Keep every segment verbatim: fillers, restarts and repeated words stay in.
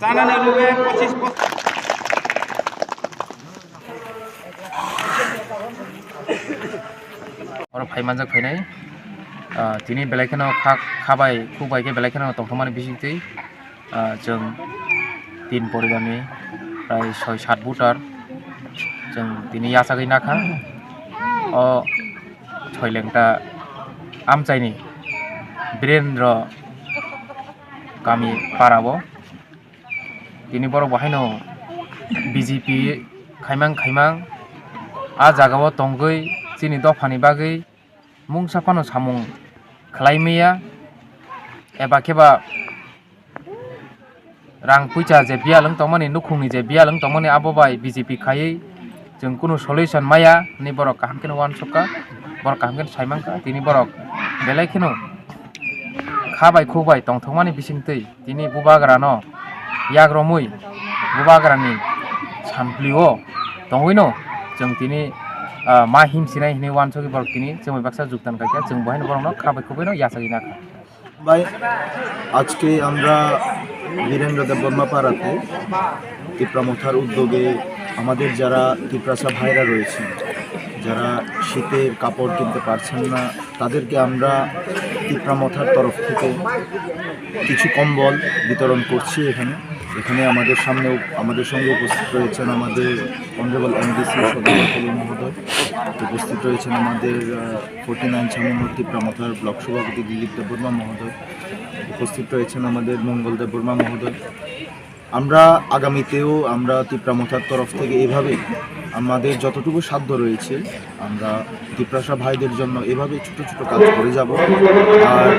Chanani luge pochis pochis. Oro phai manjak phainai, ah, tini belai kheno kha, kha bai, khuk bai khe belai kheno tongthokmani bisingtwi, ah, chwng tin poribarni prai soi sat voter chwng tini yachagwi nakha. O Soilengta amchaini Birendra kami para o. Tini borok bo haino B J P khaimang khaimang a jaga o tongwi chini dophani bagwi mungsa phano samung khlai maya eba khe ba rang puisa je biyal wng tongmani, nukhungni je biyal wng tongmani abo bai B J P khaiwi chwng kunu solution maya hinwi borok kaham kheno uansukha, borok kaham kheno saimankha. Tini borok belai kheno kha bai khuk bai tongthokmani bisingtwi tini bubagrano yak romwi bubagrani samplio tongwino chwng tini, ah, ma himsinai hinwi uansugwi borok tini chwngbai baksa juktan kaikha, chwng bo haino borokno kha bai khuk baino yachagwi nakha. ভাই, আজকে আমরা বীরেন্দ্র দেববর্মা পাড়াতে তিপ্রা মথার উদ্যোগে আমাদের যারা তিপ্রাসা ভাইরা রয়েছেন, যারা শীতের কাপড় কিনতে পারছেন না, তাদেরকে আমরা তিপ্রা মথার তরফ থেকে কিছু কম্বল বিতরণ করছি এখানে। এখানে আমাদের সামনে উপ-, আমাদের সঙ্গে উপস্থিত রয়েছেন আমাদের অনারেবল এমডিসি সদাগর কবি মহোদয়, উপস্থিত রয়েছেন আমাদের, আহ, ফর্টি নাইন ছামনুর তিপ্রা মথার ব্লক সভাপতি দিলীপ দেববর্মা মহোদয়, উপস্থিত রয়েছেন আমাদের মঙ্গল দেববর্মা মহোদয়। আমরা আগামীতেও আমরা তিপ্রা মথার তরফ থেকে এভাবে আমাদের যতটুকু সাধ্য রয়েছে আমরা তিপ্রাসা ভাইদের জন্য এভাবে ছোট ছোট কাজ করে যাব। আর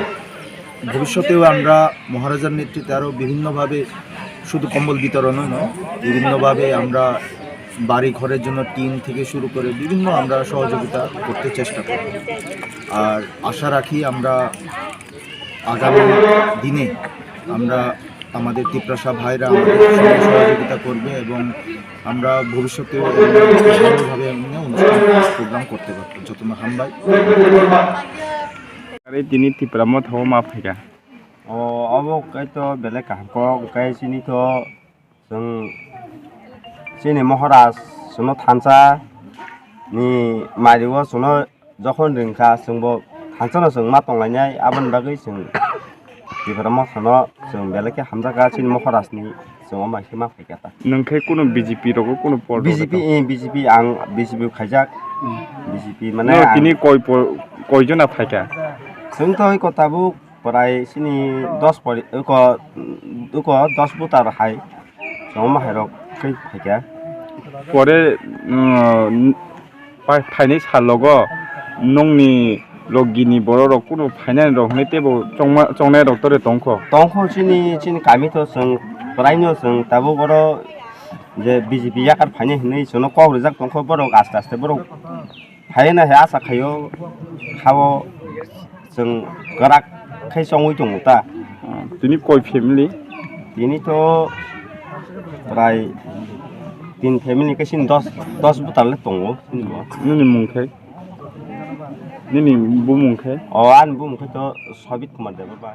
ভবিষ্যতেও আমরা মহারাজার নেতৃত্বে আরও বিভিন্নভাবে শুধু কম্বল বিতরণও নয়, বিভিন্নভাবে আমরা বাড়ি ঘরের জন্য টিন থেকে শুরু করে বিভিন্ন আমরা সহযোগিতা করতে চেষ্টা করব। আর আশা রাখি আমরা আগামী দিনে আমরা, আমাদের তিপ্রাসা ভাইরা আমাদের সঙ্গে সহযোগিতা করবে এবং আমরা ভবিষ্যতেও ভালোভাবে অনুষ্ঠান প্রোগ্রাম করতে পারবো। যত হামবাই। Are tini Tipra Motha o ma phaikha? O, obo kai to belai kaham kok, kai chini to chwng chini Moharaj chwngno thansa ni mari o chwngno jokhon ringkha chwngbo thansa no chwng ma tonglainai, aboni bagwi chwng Tipra Motha no chwng belai khe hamjakha chini Moharaj ni chwng o mai khe ma phaikha ta. Nwng khe kunu B J P rogo kunu pol B J P, rogwi tong? Eh, B J P ang B J P khaijak. Hmm. B J P mane no, ang tini koi po-, koi jona phaikha? Chwng to oi ko tabuk prai chini dos pori, oi ko, oi ko dos butar hai. Chwng ma hai rok khe phaikha. Pore, um, Pai-, phainai sal logo nongni logi ni borok rok kunu phainani rok hinui teibo chongma, chongnai rok tore tongkho. Tongkho chini, chini kami to chwng kwlaino chwng tabuk oro je B J P yakar phainai hinui chwngno kok rijak tongkho borok aste aste borok phaina hai asa khaio khao. Chwng kwrak khe chongwi tongo ta. Ah, tini koi family? Tini to prai tin family khe chini dos, dos butar le tongo chini bo. Nini mung khe? Nini bumung khe? O, ani bumung khe to Sobit Kumar Debbarma.